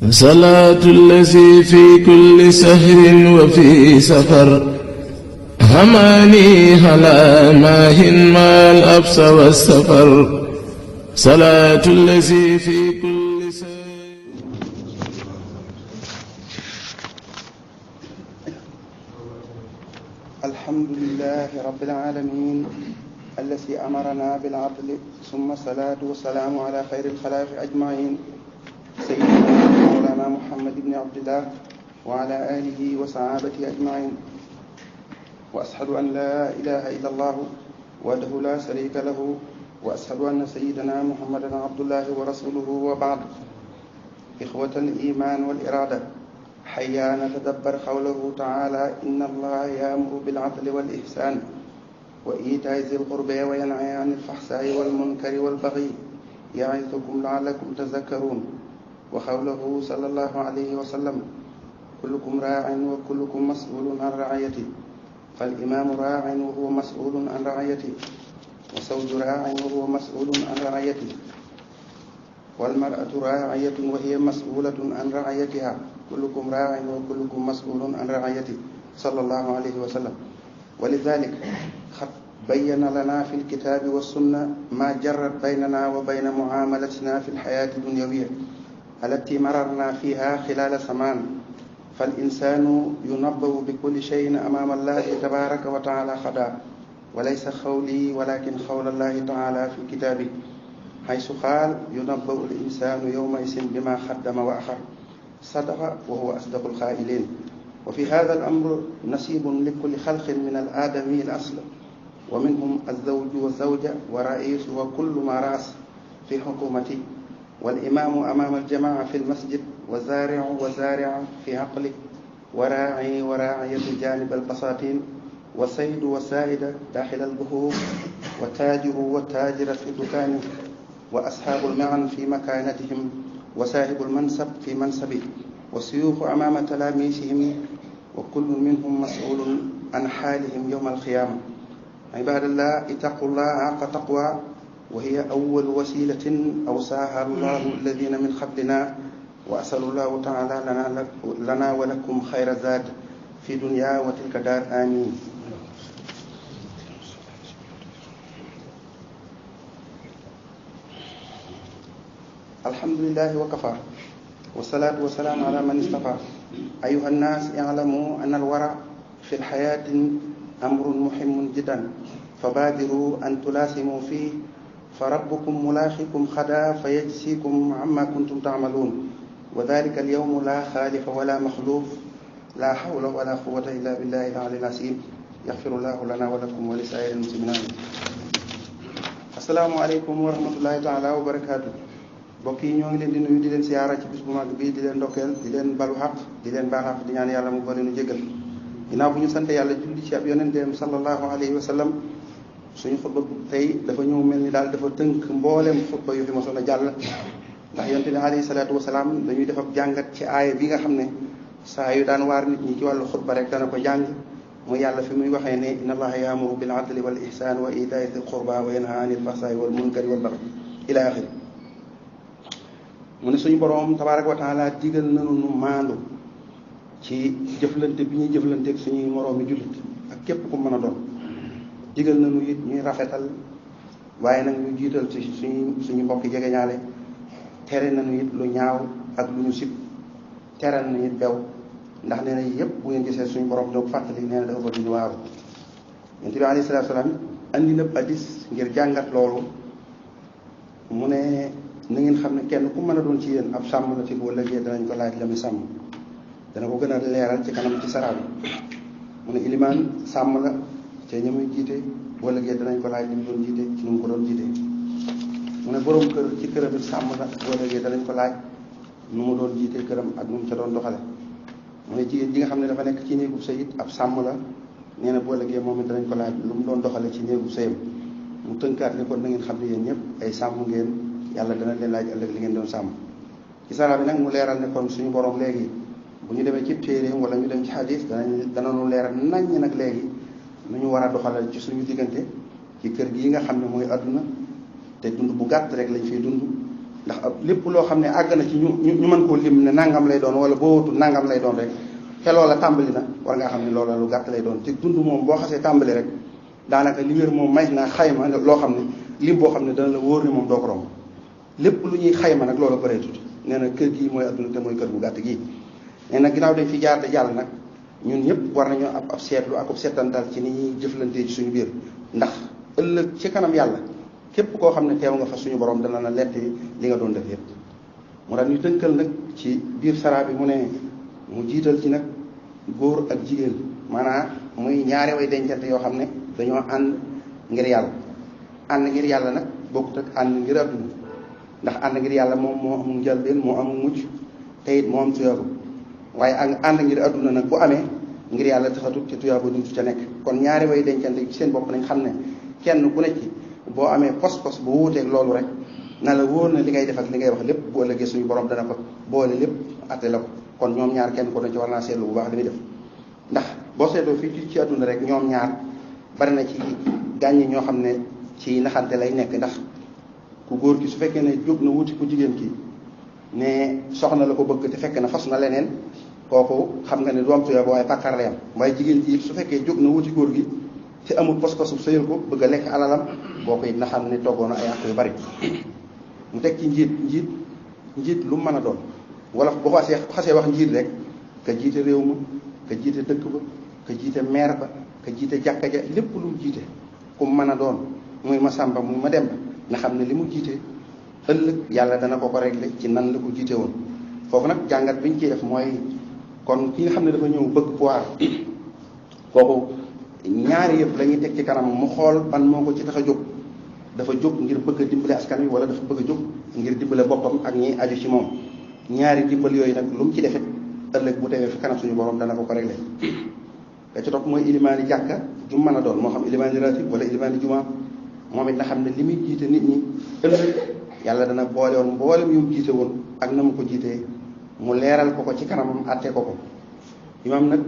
صلاة الذي في كل سهر وفي سفر هماني هلا ماهن ما الأبس والسفر صلاة الذي في كل سهر. الحمد لله رب العالمين الذي أمرنا بالعدل ثم الصلاة والسلام على خير الخلائق أجمعين سيدنا مولانا محمد بن عبد الله وعلى آله وصحابته أجمعين وأشهد أن لا إله إلا الله وحده لا شريك له وأشهد أن سيدنا محمدا عبد الله ورسوله وبعد. إخوة الإيمان والإرادة، حيا نتدبر قوله تعالى: إن الله يأمر بالعدل والإحسان وإيتاء ذي القربى وينهى عن الفحشاء والمنكر والبغي يعظكم لعلكم تذكرون. وقوله صلى الله عليه وسلم: كلكم راع وكلكم مسؤول عن رعيته، فالإمام راع وهو مسؤول عن رعيته، والزوج راع وهو مسؤول عن رعيته، والمرأة راعية وهي مسؤولة عن رعيتها، كلكم راع وكلكم مسؤول عن رعيته، صلى الله عليه وسلم. ولذلك قد بين لنا في الكتاب والسنة ما جرت بيننا وبين معاملتنا في الحياة الدنيوية التي مررنا فيها خلال زمان. فالإنسان ينبه بكل شيء أمام الله تبارك وتعالى خدا، وليس قولي ولكن قول الله تعالى في كتابه، حيث قال: ينبأ الإنسان يومئذ بما قدم وأخر، صدق وهو أصدق القائلين. وفي هذا الأمر نصيب لكل خلق من الآدمي الأصل، ومنهم الزوج والزوجة ورئيس وكل ما رأس في حكومته، والإمام أمام الجماعة في المسجد، وزارع وزارع في عقله، وراعي وراعية جانب البساتين، وسيد وسائد داخل البحور، وتاجر وتاجر في دكانه، وأصحاب المعن في مكانتهم، وصاحب المنصب في منصبه، والشيوخ أمام تلاميذهم، وكل منهم مسؤول عن حالهم يوم القيامة. عباد الله، اتقوا الله حق تقوى، وهي أول وسيلة أوصاها الله الذين من قبلنا، وأسأل الله تعالى لنا ولكم خير ذات في دنيا وتلك دار. آمين. الحمد لله وكفى، والصلاة والسلام على من اصطفى. أيها الناس، اعلموا أن الورع في الحياة أمر مهم جدا، فبادروا أن تلاسموا فيه، فربكم ملاقيكم غدا فيجزيكم عما كنتم تعملون، وذلك اليوم لا خالف ولا مخلوف، لا حول ولا قوة إلا بالله العلي العظيم. يغفر الله لنا ولكم ولسائر المسلمين. السلام عليكم ورحمة الله تعالى وبركاته. mbokk yi ñoo ngi leen di nuyu di leen siyaara ci bis bu mag bii, di leen ndokkeel, di leen balu xaq, di leen baal xaq, di ñaan yàlla mu boole nu jégal. ginnaaw bu ñu sant yàlla julli ci ab yonenteem sallallahu alayhi wa sallam, suñu xutba tey dafa ñëw mel ni daal dafa tënk mboolem xutba yu fi mosoon a jàll, ndax yonente bi alayhi salaatu wasalaam dañuy def ab jàngat ci aaya bi nga xam ne saa yu daan waar nit ñi ci wàllu xutba rek dana ko jàng, muy yàlla fi muy waxee ne: inna allaha yaamuru bil adli wal ihsaan wa itaa'i dil qurba wa yanha anil fahsaa'i wal munkari wal bagyi ila axiri. mu ne suñu boroom tabaaraka wa taala digal nañu nu maandu ci jëflante bi ñuy jëflanteeg suñuy moroomi jullit ak képp ku mën a doon. digal nañu it ñuy rafetal, waaye nag ñu jiital ci suñu mbokk jegeñaale. tere nañu it lu ñaaw ak lu ñu sib. tere nañu it bew, ndax nee na yëpp bu ngeen gisee suñu boroom doog fàttali, nee na dafa bëgg ñu waaru. Yonent bi alayhi salaatu salaam andi na hadis ngir jàngat loolu. mu ne na ngeen xam ne kenn ku mën a doon ci yéen ab sàmm la, ci boo lëggee danañ ko laaj la muy sàmm. dana ko gën a leeral ci kanam ci saraa bi. mu ne ilimaan sàmm la ca ña muy jiite, boo lëggee danañ ko laaj li mu doon jiite ci nu mu ko doon jiite. mu ne borom kër ci këram it sàmm la, boo lëggee danañ ko laaj nu mu doon jiite këram ak nu mu ca doon doxale. mu ne jigéen ji nga xam ne dafa nekk ci néegub sëy it ab sàmm la, nee na boo lëggee moom it danañ ko laaj lu mu doon doxale ci néegub sëyam. mu tënkaat ne kon na ngeen xam ne yéen ñëpp ay sàmm ngeen, yàlla dana leen laaj ëllëg li ngeen doon sàmm. ci saraa bi nag mu leeral ne kon suñu borom léegi bu ñu demee ci téere wala ñu dem ci xadis danañu leeral naññ nag léegi nu ñu war a doxalal ci suñu diggante ci kër gi nga xam ne mooy àdduna te dund bu gàtt rek lañ fiy dund ndax lépp loo xam ne àgg na ci ñu mën koo lim ne nangam lay doon wala boo wutul nangam lay doon rek te loola tàmbali na war ngaa xam ne loola lu gàtt lay doon te dund moom boo xasee tàmbali rek daanaka li wér moom may naa xayma loo xam ne lim boo xam ne dana la wóor ne moom doo ko romb lépp lu ñuy xayma nag loola bëreetut nee na kër gii mooy adduna te mooy kër gu gàtt gii nee na ginnaaw dañ fi jaar de jàll nag ñun ñëpp war nañoo ab seetlu ak ab seetantal ci ni ñuy jëflantee ci suñu biir ndax ëllëg ci kanam yàlla képp koo xam ne teew nga fa suñu borom dana la letti li nga doon def yëpp mu daal ñu tënkal nag ci biir saraa bi mu ne mu jiital ci nag góor ak jigéen maanaam muy ñaari way dencante yoo xam ne dañoo ànd ngir yàlla ànd ngir yàlla nag bokkut ak ànd ngir adduna ndax ànd ngir yàlla moom moo amul njëlbeen moo amul mucc te it moo am tuyaaba waaye ànd ngir adduna nag bu amee ngir yàlla taxatut te tuyaaba duñ ca nekk kon ñaari way dencante ci seen bopp nañ xam ne kenn ku nekk ci boo amee pos-pos bu wuuteeg loolu rek na la wóor na li ngay def ak li ngay wax lépp bu ëllëgee suñu borom dana ko boole lépp atte la ko kon ñoom ñaar kenn ko dañ ci war naa seetlu bu baax li muy def ndax boo seetloo fii ci adduna rek ñoom ñaar bari na ci gàññi ñoo xam ne ci naxante lay nekk ndax ku góor ki su fekkee ne jóg na wuti ku jigéen ki ne soxna la ko bëgg te fekk na fas na leneen kooku xam nga ne du am tuyaaba waaye pàkkar lay am waaye jigéen ji su fekkee jóg na wuti góor gi te amul pos-posu sëyal ko bëgg a lekk alalam boo ko it na xam ne toggoon na ay àq yu bari mu teg ci njiit lu mën a doon wala boo xasee wax njiit rek ka jiite réew ma ka jiite dëkk ba ka jiite maire ba ka jiite jàkka ja lépp lu mu jiite ku mën a doon muy ma sàmba muy ma demba na xam ne li mu jiite ëllëg yàlla dana ko réglé ci nan la ko jiite woon foofu nag jàngat bi ñu ciy def mooy kon ki nga xam ne dafa ñëw bëgg pouvoir kooku ñaari yëpp la ñuy teg ci kanam mu xool ban moo ko ci tax a jóg dafa jóg ngir bëgg a dimbale askan wi wala dafa bëgg a jóg ngir dimbale boppam ak ñi aju ci moom ñaari dimbal yooyu nag lu mu ci defet ëllëg bu tewee fi kanam suñu borom dana ko réglé ka ci topp mooy ilimaani jàkka ju mën a doon moo xam ilimaani ratib wala ilimaani juma moom it na xam ne li muy jiite nit ñi ëllëg yàlla dana boole woon mboolem yu mu jiite woon ak na mu ko jiitee mu leeral ko ci kanamam àtte ko imaam nag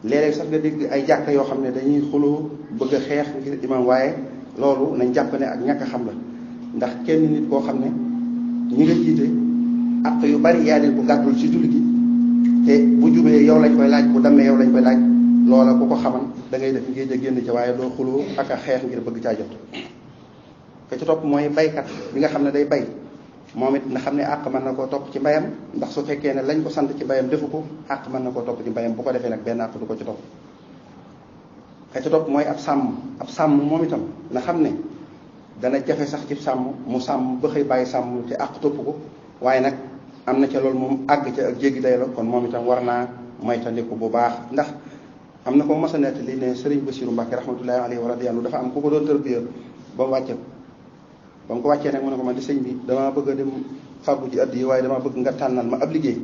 léeg-léeg sax nga dégg ay jàkka yoo xam ne dañuy xuloo bëgg a xeex ngir imaam waaye loolu nañ jàpp ne ak ñàkk a xam la ndax kenn nit koo xam ne ñi nga jiite ak yu bari yaa leen ko gàddul ci julli gi te bu jubee yow lañ koy laaj bu dammee yow lañ koy laaj loola ku ko xaman da ngay def ngéej a génn ci waaye doo xuloo ak a xeex ngir bëgg caa jot ka ci topp mooy baykat bi nga xam ne day bay moom it na xam ne àq mën na koo topp ci mbayam ndax su fekkee ne lañ ko sant ci mbayam defu ko àq mën na koo topp ci mbayam bu ko defee nag benn àq du ko ci topp ka ci topp mooy ab sàmm moom itam na xam ne dana jafe sax ci sàmm mu sàmm ba xëy bàyyi sàmm te àq topp ko waaye nag am na ca loolu moom àgg ca ak jéggi day la kon moom itam war naa moytandiku bu baax ndax am na ko mas a nettali ne Sëriñ Basiru Mbàkke rahmatullahi alayhi wa radiyallahu dafa am ku ko doon tërbiya ba mu wàcce ba mu ko wàccee nag mu ne ko man di sëñ bi damaa bëgg a dem fàggu ci addi yi waaye damaa bëgg nga tànnal ma ab liggéey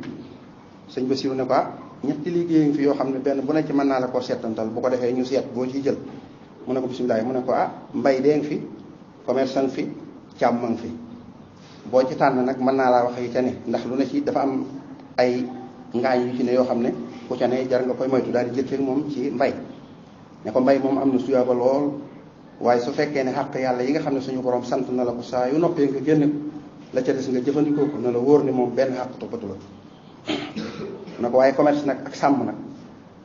sëñ Basiru ne ko ñetti liggéey ngi fi yoo xam ne benn bu ne ci mën naa la koo seetantal bu ko defee ñu seet boo ciy jël mu ne ko bisimilah mu ne ko mbay dee ngi fi commerce ngi fi càmm ngi fi boo ci tànn nag mën naa laa wax yi ca ne ndax lu ne ci dafa am ay ngaañ yu ci ne yoo xam ne ku ca ne jar nga koy moytu daal di jël moom ci mbay ne ko mbay moom am na suyaaba lool waaye su fekkee ne xàq yàlla yi nga xam ne suñu borom sant na la ko saa yu noppee nga génne la ca des nga jëfandikoo ko na la wóor ne moom benn xàq toppatu la na ko waaye commerce nag ak sàmm nag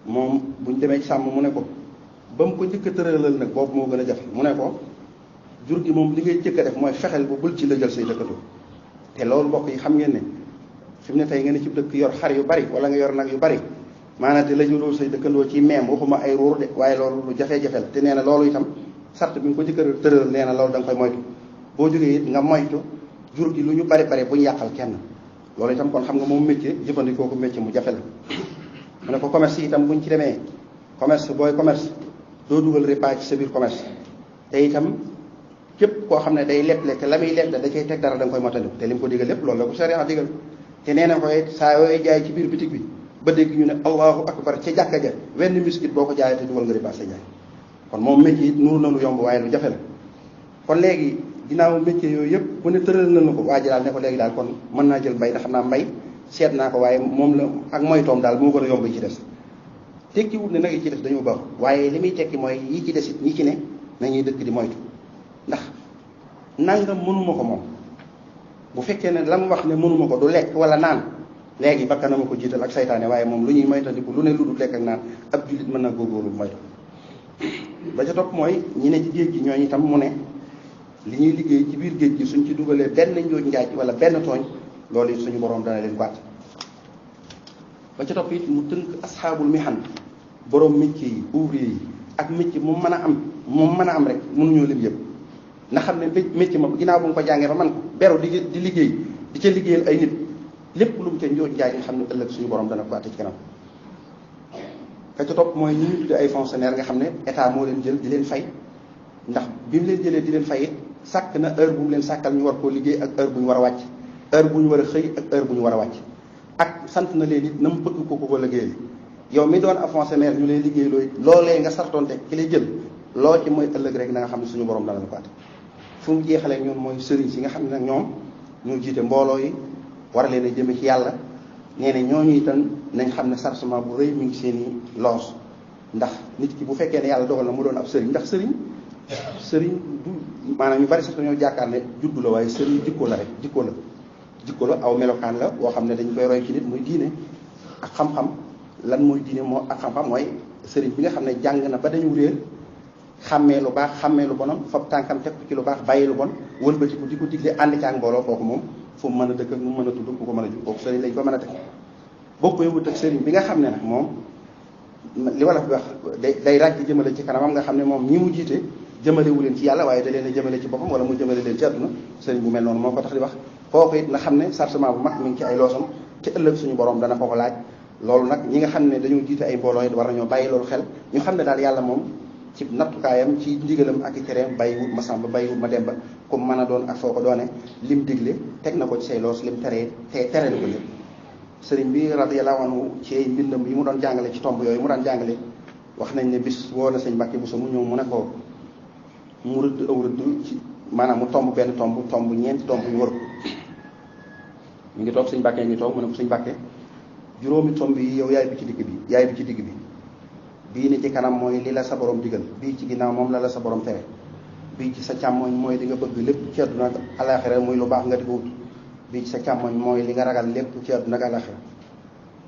moom buñ demee ci sàmm mu ne ko ba mu ko njëkk a tëralal nag boobu moo gën a jafe mu ne ko jur gi moom li ngay jëkk a def mooy fexeel bu bul ci la jël say dëkkatoo te loolu mbokk yi xam ngeen ne fi mu ne tey nga ne ci dëkk yor xar yu bari wala nga yor nag yu bari maanaam te la jëloo say dëkkandoo ci meem waxuma ay ruur de waaye loolu lu jafe-jafe la te nee na loolu itam sart bi nga ko njëkk a tëralal nee na loolu da nga koy moytu boo jógee it nga moytu jur gi lu ñu bari bari buñ yàqal kenn loolu itam kon xam nga moom métier jëfandikoo ko métier mu jafe la mu ne ko commerce yi itam buñ ci demee commerce booy commerce doo dugal ripa ci sa biir commerce te itam képp koo xam ne day leble te la muy leble da cay teg dara da nga koy motandiku te li mu ko digal lépp loolu la ko sharia digal te nee na ko it saa yooyu jaay ci biir bitig bi ba dégg ñu ne allahu akbar ca jàkka ja wenn miskit boo ko jaayee te dugal nga ripa sa jaay kon moom métier it nuru na lu yomb waaye lu jafe la kon léegi ginnaaw métier yooyu yëpp bu ne tëral na ko waa ji daal ne ko léegi daal kon mën naa jël mbay ndax xam naa mbay seet naa ko waaye moom la ak moytoom daal moo gën a yomb yi ci des tekki wut ne nag yi ci des dañoo baax waaye li muy tekki mooy yi ci des it ñi ci ne nañuy dëkk di moytu ndax nangam mënuma ko moom bu fekkee ne la mu wax ne mënuma ko du lekk wala naan léegi bakkanama ko jiital ak saytaane, waaye moom lu ñuy moytandiku lu ne lu dul lekk ak naan ab jullit mën na góorgóorlu moytu. ba ca topp mooy ñi ne ci géej gi ñooñu itam mu ne li ñuy liggéey ci biir géej gi suñ ci dugalee benn njóoj njaaj wala benn tooñ loolu it suñu borom dana leen baat. ba ca topp it mu tënk asxaabul mihan borom métier yi ouvrier yi ak métier mu mën a am rek mënuñoo lim yëpp na xam ne métier ma ginnaaw bu nga ko jàngee ba man ko beru di liggéey di ca liggéeyal ay nit lépp lu mu ca njóoj njaaj nga xam ne ëllëg suñu borom dana ko baate ci kanam. ka ca topp mooy ñu tudde ay fonctionnaire nga xam ne état moo leen jël di leen fay, ndax bi mu leen jëlee di leen fay it sàkk na heure bu mu leen sàkkal ñu war koo liggéey ak heure bu ñu war a wàcc, heure bu ñu war a xëy ak heure bu ñu war a wàcc, ak sant na leen it na mu bëgg ko liggéeyal. yow mi doon ab fonctionnaire ñu lay liggéey loolee nga sartoonte ki lay jël loo ci mooy ëllëg rek na nga xam ne suñu borom dana la ko àtte. fu mu jeexalee ñoom mooy sëriñ si nga xam ne nag ñoom ñoo jiite mbooloo yi war leen a jëme ci yàlla. nee na ñooñu itam nañ xam ne sarcement bu rëy mi ngi seen i loos, ndax nit ki bu fekkee ne yàlla dogal na mu doon ab sëriñ, ndax sëriñ du maanaam ñu bari sax dañoo jàkkaar ne juddu la, waaye sëriñ jikko la rek, jikko la aw melokaan la boo xam ne dañ koy roy ci nit muy diine ak xam-xam. lan mooy diine moo ak xam-xam mooy sëriñ bi nga xam ne jàng na ba dañu réer xàmmee lu baax xàmmee lu bonam fab tànkam teg ko ci lu baax bàyyi lu bon wëlbatiku di ko digle ànd ci ak mbooloo, kooku moom fu mu mën a dëkk ak mu mën a tudd ku ko mën a jub kooku sëriñ lañ ko mën a teg. bokk wut ak sëriñ bi nga xam ne nag moom li wala fi wax day ràcc jëmale ci kanamam, nga xam ne moom ñi mu jiite jëmalewu leen ci yàlla waaye da leen a jëmale ci boppam wala mu jëmale leen ci àdduna. sëriñ bu mel noonu moo ko tax di wax. kooku it na xam ne chargement bu mag mi ngi ci ay loosam ci ëllëg suñu borom dana ko laaj. loolu nag ñi nga xam ne dañoo jiite ay mbooloo it war nañoo bàyyi loolu xel, ñu xam ne daal yàlla moom ci nattukaayam ci ndigalam ak i tereem bàyyiwut ma sàmba bàyyiwut ma demba comme mën a doon ak foo ko doone lim digle teg na ko ci say loos lim tere na ko lépp. sëriñ bi radiyallahu anhu ci ay mbindam yi mu doon jàngale ci tomb yooyu mu daan jàngale wax nañ ne bis woo na sëñ Mbàkke Buso mu ñëw mu ne ko mu rëdd aw rëdd ci maanaam mu tomb benn tomb ñeenti tomb yu wër ko ñu ngi toog sëñ Mbàkke ngi toog mu ne ko sëñ Mbàkke juróomi tomb yi yow yaay bi ci digg bi bii ni ci kanam mooy li la sa borom digal, bii ci ginnaaw moom la sa borom tere, bii ci sa càmmoñ mooy li nga bëgg lépp ci àdduna ak alaxira muy lu baax nga di ko wut, bii ci sa càmmoñ mooy li nga ragal lépp ci àdduna ak alaxira.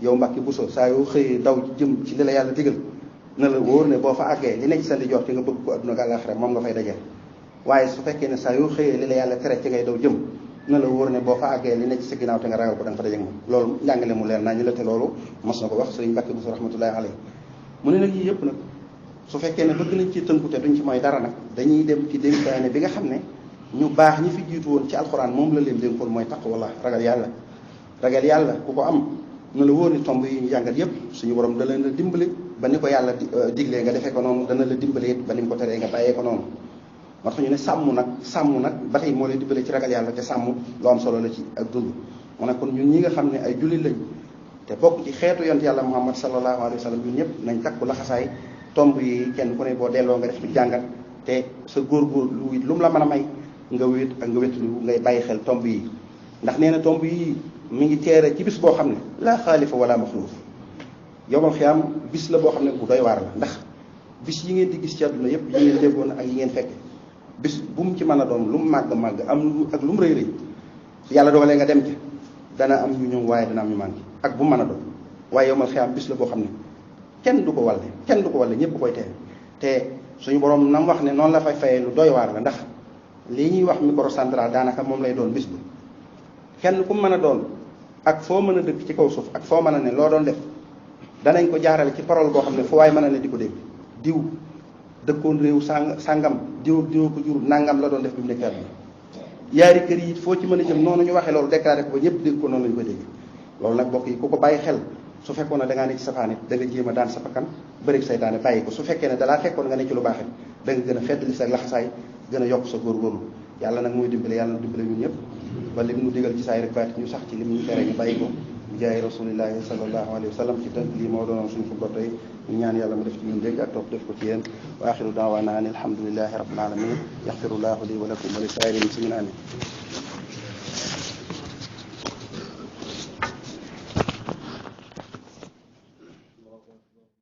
yow Mbàkke Buso saa yoo xëyee daw jëm ci li la yàlla digal na la wóor ne boo fa àggee li nekk sa ndijoor ci nga bëgg ko àdduna ak alaxira moom nga fay dajeel, waaye su fekkee ne saa yoo xëyee li la yàlla tere ci ngay daw jëm na la wóor ne boo fa àggee li nekk ci sa ginnaaw te nga ragal ko da nga fa dajeeg moom. loolu njàngale mu leer naa ñu la te loolu mos na ko wax sëriñ Mbàkke Buso rahmatullahi alayhi. mu ne nag yii yëpp nag su fekkee ne bëgg nañ ci tënku te duñ ci mooy dara nag dañuy dem ci dénkaane bi nga xam ne ñu baax ñi fi jiitu woon ci alxuraan moom la leen dénkoon mooy taqwallah ragal yàlla ku ko am na la wóor ni tomb yi ñu jàngat yëpp suñu borom da leen a dimbali ba ni ko yàlla diglee nga defee ko noonu, dana la dimbali it ba ni mu ko teree nga bàyyee ko noonu. moo tax ñu ne sàmm nag ba tey moo lay dimbale ci ragal yàlla te sàmm lu am solo la ci ak dund. mu ne kon ñun ñi nga xam ne ay jullit lañ te bokk ci xeetu yonent yàlla Muhammad sallallahu alayhi wa sallam ñun ñëpp nañ takku laxasaay tomb yi kenn ku ne boo delloo nga def ci jàngat te sa góorgóorlu lu mu la mën a may nga wéet ak nga wétlu ngay bàyyi xel tomb yi. ndax nee na tomb yi mi ngi teere ci bis boo xam ne laa xaalifa wala maxluuf, yowmal xiyaam bis la boo xam ne bu doy waar la. ndax bis yi ngeen di gis ci àdduna yëpp yi ngeen déggoon ak yi ngeen fekke bis bu mu ci mën a doon lu mu màgg am ak lu mu rëy yàlla dogalee nga dem ci dana am ñu ñëw waaye dana am ñu manqué ak bu mu mën a doon. waaye yowmal xiyaam bis la boo xam ne kenn du ko walle ñëpp koy teewe te suñu borom nam wax ne noonu la fay fayee lu doy waar la. ndax lii ñuy wax microcentral daanaka moom lay doon bis bi kenn ku mën a doon ak foo mën a dëkk ci kaw suuf ak foo mën a ne loo doon def danañ ko jaarale ci parole boo xam ne fu waay mën a ne di ko dégg. diw dëkkoon réew sàngam diw ko jur nangam la doon def bi mu nekk àdduna. yaari kër yi foo ci mën a jëm noonu ñu waxee loolu déclaré ko ba ñëpp dégg ko noonu lañu ko dégg. loolu nag bokk yi ku ko bàyyi xel su fekkoon ne da ngaa ne ci safaan it da nga jéem a daan sa bakkan bëri saytaane bàyyi ko. su fekkee ne dalaa fekkoon nga ne ci lu baax it da nga gën a feddali sa laxasaay gën a yokk sa góorgóorlu. yàlla nag mooy dimbale yàlla na dimbale ñun ñëpp ba li mu digal ci saay rek baati ñu sax ci li mu ñu tere ñu bàyyi ko jaay rasulillahi sallallahu alayhi wa sallam. ci tënk lii moo doonoon suñu xutba tey ñu ñaan yàlla mu def ci ñun dégg ak topp def ko ci yéen wa axiru daawaana an alhamdulillahi rabbil alamin yaxfirullahu li wa lakum wa li saa'iril muslimin amin.